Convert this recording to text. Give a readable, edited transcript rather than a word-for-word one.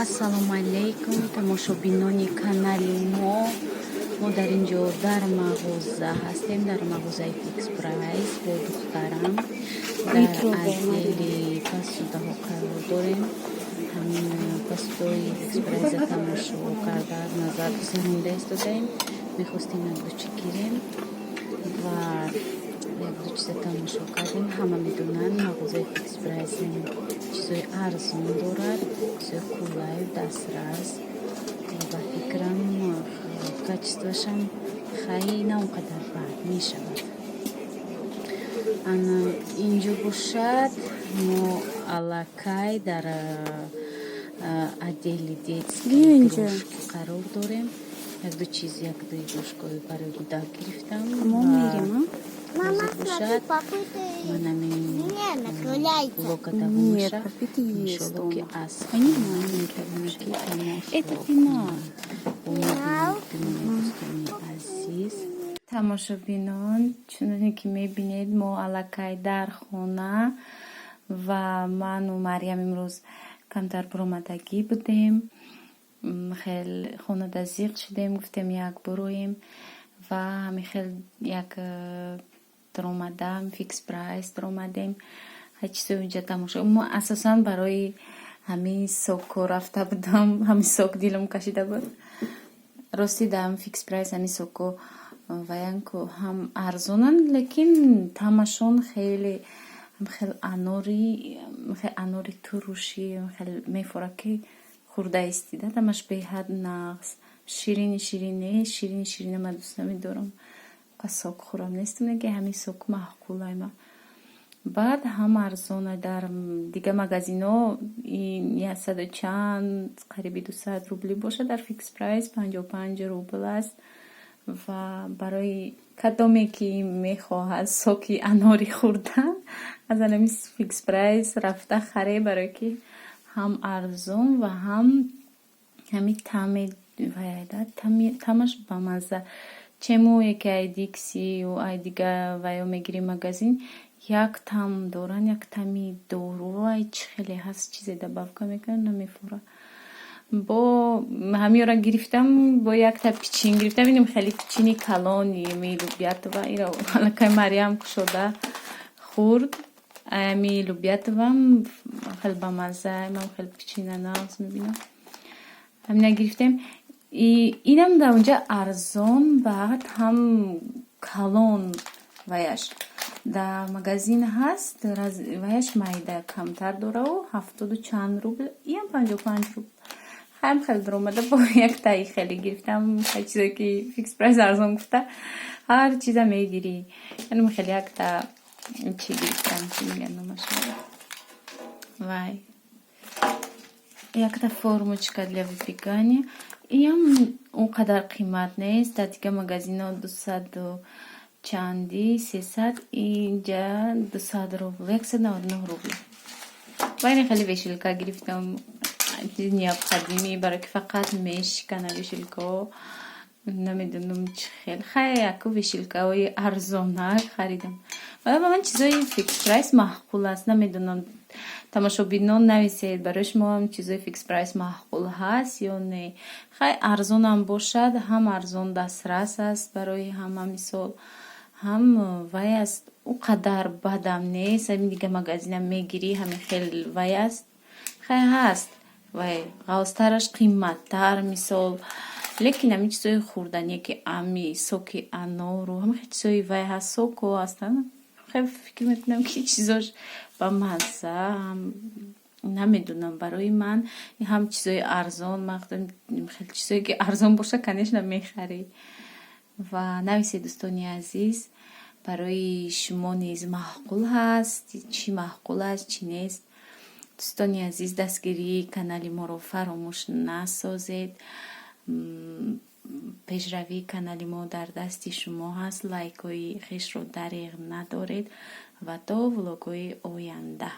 Ассалому алайкум, тамошобинони канали мо. Мо дар ин ҷо дар мағоза ҳастем, дар мағозаи Фикс Прайс бо духтарам дар отдели посудаҳо қарор дорем. Ҳамин посудаҳои Фикс Прайса тамошо карда, аз назар гузаронда истодаем. Мехостем якду чӣ гирем ва якду чиза тамошо кардем. Ҳама медонанд, мағозаи Фикс Прайс чизои арзон дорад, чизои қулаю дастрас. Ба фикрам, качествоашам хай на он қадар бад мешавад. Ана инҷо бошад, мо аллакай дар отдели детские игрушки қарор дорем. Якду чиз, якду игрушкаҳои барои кӯдак гирифтам. Ҳозир бошад, ман ҳамин влога давомаша, иншолло, ки аз метавонем, ки тамошо дӯстони азиз. Тамошобинон, чуноне ки мебинед, мо аллакай дар хона ва ману Марьям имрӯз камтар буромадагӣ будем. Хел хонада зиқ шудем, гуфтем, як буроем ва ҳамин хел як даромадам Фикс Прайс даромадем. Ҳар чизои унҷа тамошо. Мо асосан барои ҳамин сокҳо рафта будам, ҳамин сок дилам кашида буд. Рости, дар Фикс Прайс ҳамин сокҳо ваянку ҳам арзонанд, лекин таъмашон хеле хел анори, хел анори турушӣ хел мефорад, ки хӯрда истида. Тамаш беҳад нағз, ширини ширине, ширини ширина ман дӯст намедорам. Сок хӯрам нестам, ки ҳамин сок маъқулай ма. Баъд ҳам арзона. Дар дигар магазинҳо 100-у чанд, қариби 200 рубли бошад, дар Фикс Прайс 55 рубл аст. Ва барои кадоме ки мехоҳад соки анорӣ хӯрдан, аз ҳамин Фикс Прайс рафта харе, барое ки ҳам арзон ва ҳам ҳамин таъми таъмаш бамазза. Чему яке ай Диксию ай дигар ваё мегирем, магазин як таъм доранд, як таъми дору, ай чӣ хеле ҳаст, чизе добавка мекунанд, намефурад. Бо ҳаминро гирифтам, бо якта пичин гирифтам. Инам хеле пичини калони Любятово, иро аллакай Марьям кушода хӯрд. Ами Любятовам хеле бамазза, ман хеле пичина нағз мебинам. Ҳамина гирифтем. Инам дар онҷа арзон, баъд ҳам калон ваяш. Дар магазин ҳаст, ваяш майда камтар дораву 70-у чанд рубл, иам 55 рубл. Хаям хеле даромада, бо яктаи хеле гирифтам. Чизе ки Фикс Прайс арзон гуфта, ҳар чиза мегирӣ. Янам хеле якта чӣ гирифтам, чӣ мегӯянд номашо, вай, якта формочка для выпекания. Иам он қадар қимат нест. Дар дигар магазинҳо 200-у чанди, 300, инҷа 200 рубл, 199 рубл. Ва ин хеле вешалка гирифтам, необходимый, барое ки фақат мешикана вешалкаҳо. Намедонам чӣ хел, хай, яку вешалкаҳои арзонак харидам. Ба ман чизои Фикс Прайс маъқул аст. Намедонам, тамошобинон, нависед, барои шумоам чизои Фикс Прайс маъқул ҳаст ё не. Хай, арзонам бошад, ҳам арзон дастрас аст барои ҳама, мисол, ҳам вай аст, он қадар бадам нест. Ҳамин дигар магазинам мегирӣ, ҳамин хел вай аст. Хай, ҳаст вай ғафзтараш, қимматтар, мисол, лекин ҳамин чизои хӯрдание, ки ами соки анору ҳамин хел чизои вай ҳаст, сокҳо ҳастанд. Хеле фикр мекунам, ки чизош ба мазза. Намедонам, барои ман ҳам чизои арзон, хеле чизое ки арзон бошад, конечно, мехарӣ. Ва нависед, дӯстони азиз, барои шумо низ маъқул ҳаст, чӣ маъқул аст, чӣ нест. Дӯстони азиз, дастгирии канали моро фаромӯш насозед. Пешравии канали мо дар дасти шумо ҳаст. Лайкҳои хешро дареғ надоред ва то влогҳои оянда.